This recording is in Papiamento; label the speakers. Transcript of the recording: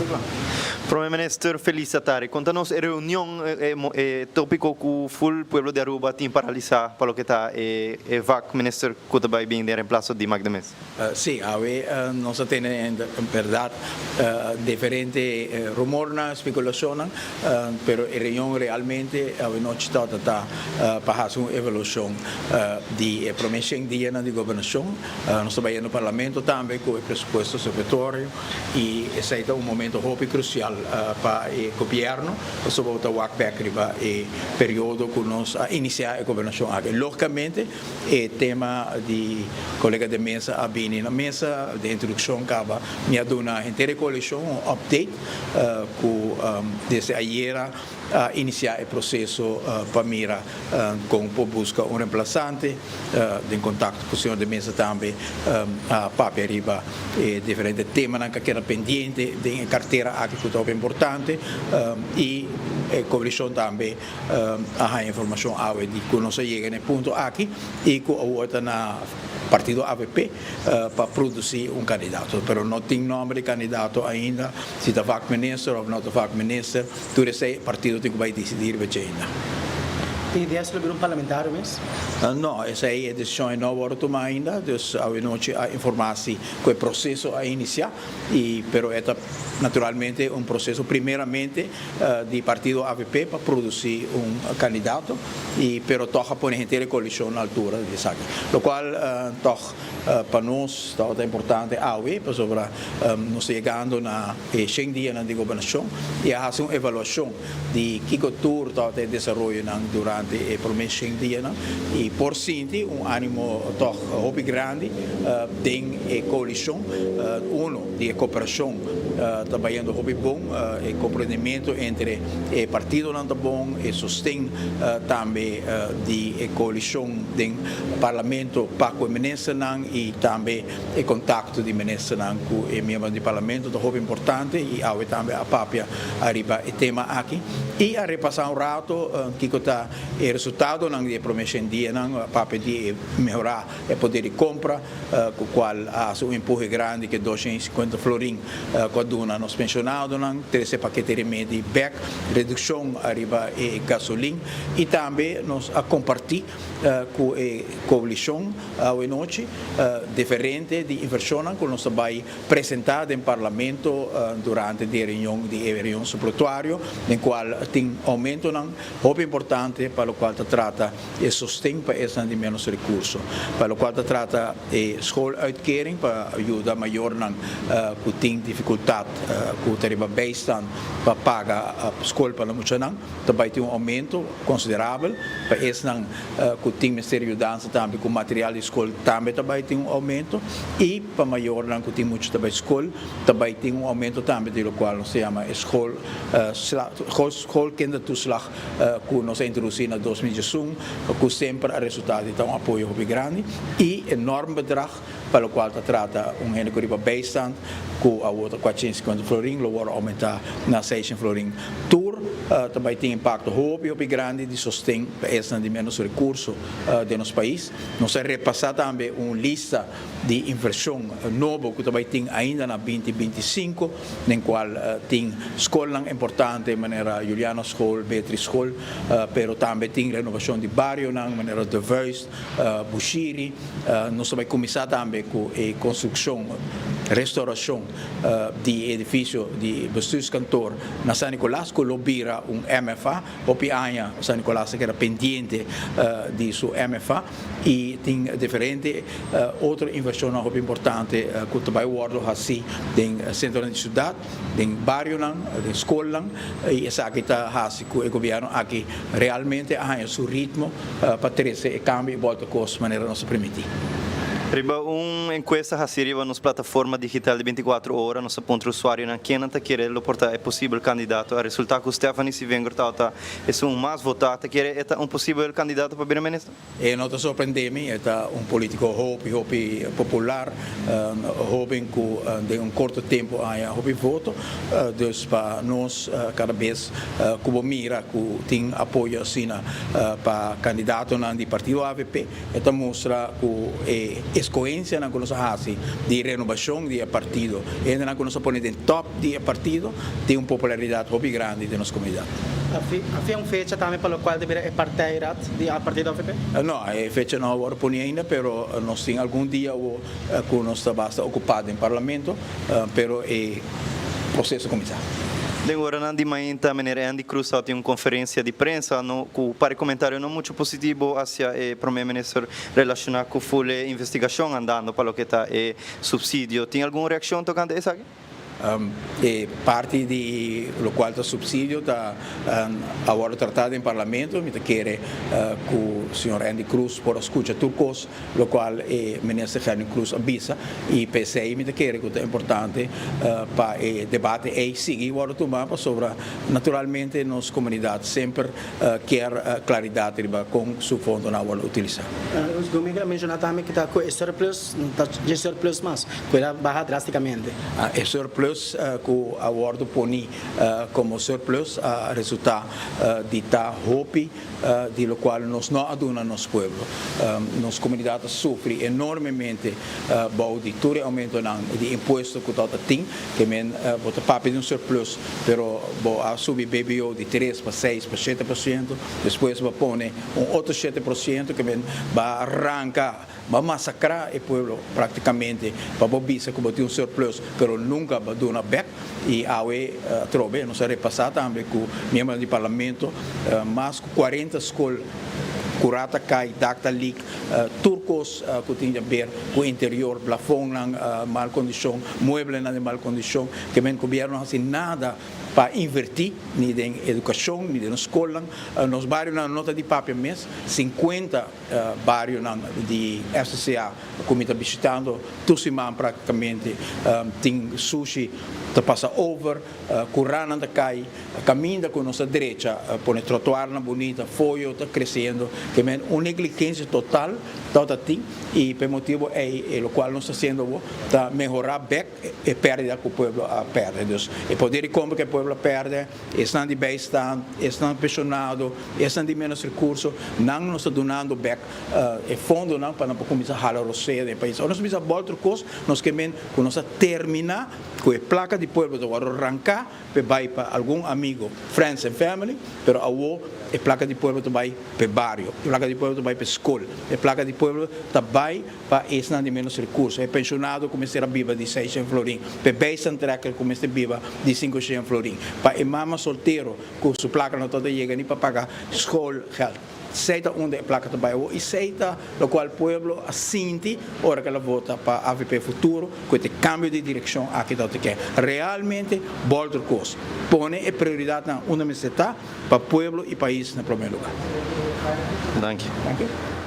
Speaker 1: Tur
Speaker 2: Prome Minister, feliz tardi. Conta nos e reunion, e topico cu full pueblo di Aruba tin paralisa pa loke ta e vakminister cu ta bay bin den reemplaso di Mike de Meza.
Speaker 1: Si, awe nos a tene en berdad diferente rumornan, speculacionnan, pero e reunion realmente awe nochi tabata ta pa haci un evaluacion di e prome 100 dianan di gobernacion. Nos ta bayendo Parlamento tambe cu e presupuesto supletorio y esey ta un momento hopi crucial pa e gobierno, pasobra bo ta wak bek riba e periodo cu nos a inicia e gobernacion aki. Logicamente e tema di colega de Meza a bini na mesa, den introduccion caba mi a duna henter e coalicion un update cu desde ayera a inicia e proceso pa mira con por busca un reemplazante. Den contacto cu señor de Meza tambe a papia riba e diferente temanan cu a keda pendiente den e cartera aki cu ta hopi importante y e coalicion tambe a haya informacion awe di cu nos a yega na e punto aki y cu awor ta na partido avp pa produci un candidato, pero no tin nomber di candidato ainda, si ta vakminister of no ta vakminister. Tur esei partido tin ku bai disidí riba dje ainda.
Speaker 3: Tin idea si lo bira un parlamentario mes?
Speaker 1: No, esei e desishon e no a wòrdu tumá ainda, dus awenochi a informá si ku e proseso a inisiá i pero e ta naturalmente un proseso primeramente di partido avp pa produsí un kandidato i pero tòg a pone henter e koalishon na altura di esaki, lokual tòg pa nos tabata importante awe pasobra nos ta yegando na e shen dianan di gobernashon i a hasi un evaluashon di kiko tur tabata e desaroyonan durante e promé shen dianan i por sinti un animo tòg hopi grandi den e koalishon. Uno di e koperashon ta bayendo hopi bon, e komprendimentu entre e partidonan ta bon, e sosten tambe di e koalishon den parlamento pa ku e ministernan i tambe E kontakto di ministernan ku e miembronan di parlamento ta hopi importante i awe tambe a papia ariba e tema aki i a repasá un rato kiko ta e resultadonan di e promé shen dianan. A papia di e mehorá e poder di kompra ku kual a hasi un empuhe grandi ku e 250 florin ku a duna nos penshonadonan, trese pakete remedi bèk, redukshon ariba e gasolin i tambe nos a kompartí ku e koalishon Awe nochi, diferente di invershonnan ku nos ta bai presentá den Parlamento durante di e reunion di e reunion supletuario, den kual tin oumentonan hopi importante pa lokual ta trata e sosten pa esnan di ménos rekurso, pa lokual ta trata e schooluitkering pa yuda mayornan ku tin difikultat ku ta riba bijstand pa paga skol pa nan muchanan, ta bai tin un oumento konsiderabel pa esnan ku tin mester yudansa tambe ku material di skol tambe ta bai tin un oumento i pa mayornan ku tin mucha ta bai skol ta bai tin un oumento tambe di lokual nos ta yama e skol schoolkindertoeslag ku nos a introdusí na 2011 ku semper a resultá di ta un apoyo hopi grandi i enorm bedrag pa lokual ta trata un hende ku riba bijstand ku awor ta 450 florin lo wòrdu oumentá na 600 florin. Tur ta bai tin impakto hopi hopi grandi di sosten pa esnan di ménos rekurso den nos pais. Nos a repasá tambe un lista di invershon nobo ku ta bai tin ainda na 2025 den kual tin skolnan importante manera Juliana School, Beatrice School, pero tambe tin renovashon di barionan manera De Vuist, Bushiri. Nos ta bai kuminsá tambe ku e konstrukshon, restaurashon di e edifisio di Bestuurskantoor na San Nicolas ku lo bira un MFA. Hopi aña San Nicolas a keda pendiente di su MFA i tin diferente otro invershonnan hopi importante ku ta bai wòrdu hasí den sentronan di siudat, den barionan, den skolnan i esaki ta hasi ku e gobièrnu aki realmente a haña su ritmo pa trese e kambio i bòlta kos manera nos a primintí.
Speaker 2: Riba un enkuesta hasí riba nos plataforma digital di 24 ora, nos a puntra usuarionan kennan ta kere lo por ta e posibel kandidato. A resultá ku Stephanie Sivengro tabata esun mas votá. Ta kere e ta un posibel kandidato pa bira minister?
Speaker 1: E no ta sorprende mi, e ta un politico hopi hopi popular, hoben cu den un corto tempo a haya hopi voto, dus pa nos cada bes cu bo mira cu tin apoyo asina pa candidatonan di partido avp, e ta mustra cu e Eskohensianan ku nos a hasi di renobashon di e partido, e hendenan ku nos a pone den tòp di e partido tin un popularidat hopi grandi den nos komunidat.
Speaker 3: Afia un fecha tambe pa lokual ta bira e partijraad di a partido avp?
Speaker 1: No, e fecha no a wòrdu poni ainda, pero nos tin algun dia awo ku nos ta basta okupá den parlamento, pero e proseso kuminsá.
Speaker 2: Den oranan di mainta meneer Andy Cruz a tin un konferensia di prensa no ku par e komentario no mucho positivo hacia e prome minister Relashoná ku ful e investigashon andando pa loke ta e supsidio, tin algun reakshon tokante esaki?
Speaker 1: E parti di lokual ta supsidio ta a wòrdu tratá den parlamento. Mi ta kere ku señor Andy Cruz por a skucha tur kos lokual e minister Gerlin Cruz a bisa i p'esei mi ta kere ku ta importante pa e debate ei sigui wòrdu tumá pasobra naturalmente nos komunidat semper Kier claridad riba con su fondonan a worde utilisa.
Speaker 3: Ruth Gumig a menciona tambe cu ta cu e surplus no ta dje surplus mas, cu el a baha drasticamente.
Speaker 1: E surplus cu a worde poni como surplus a resulta di ta hopi di locual nos no a duna nos pueblo. Nos comunidad a sufri enormemente bou di tur e aumentonan di impuesto cu ta tin. Ke men bo ta papia di un surplus, pero bo a subi BBO di tres pa seis pa 7%, despues bo a pone un otro 7%, ke men ba ranka, ba masakra e pueblo praktikamente pa bo bisa ku bo tin un surplus, pero nunka bo a duna bek. I awe atrobe nos a repasa tambe ku miembronan di parlamento, mas ku 40 skol kura ta kai, dak ta lik, Tur kos ku tin di aber ku interior, plafonnan mal kondishon, mueblenan den mal kondishon, ke men gobièrnu no hasi nada pa invertí ni den edukashon ni den nos skolnan. Nos barionan no ta di papia mes, 50 barionan di FCCA ku mi ta bishitando tur siman praktikamente tin sushi ta pasa over. Kuranan ta kai, kaminda ku nos ta drecha, pone trotuarnan bunita, foyo ta kresiendo, ke men un negligensia total tabata tin i pa e motibu ei e lokual nos ta hasiendo awor ta mehorá bèk e pèrdida ku pueblo a pèrdè. Dus e poder di kompra ku e pueblo a pèrdè, esnan di bijstand, esnan penshonado, esnan di ménos rekurso, nan nos ta dunando bèk e fondonan pa nan por kuminsá hala rosea den e pais. Ora nos bisa bòlter kos, nos ke men ku nos a terminá. Cu e placa di pueblo ta wordo ranca p'e bay pa algun amigo, friends and family, pero awo e placa di pueblo ta bay p'e bario, e placa di pueblo ta bay p'e scol, e placa di pueblo ta bay pa esnan di menos recurso, e pensionado cu mester a biba di seishen florin, p'e bijstandtrekker cu mester biba di cincoshen florin, pa e mama soltero cu su placa no ta ta yega ni pa paga schoolgeld. Esei ta unda e plaka ta bai awor i esei ta lokual pueblo a sinti ora ku el a vota pa avp Futuro ku e kambio di direkshon aki ta ke. Realmente bolter kos. Pone e prioridatnan unda mester ta pa pueblo i pais na prome luga.
Speaker 2: Danki.
Speaker 1: Danki.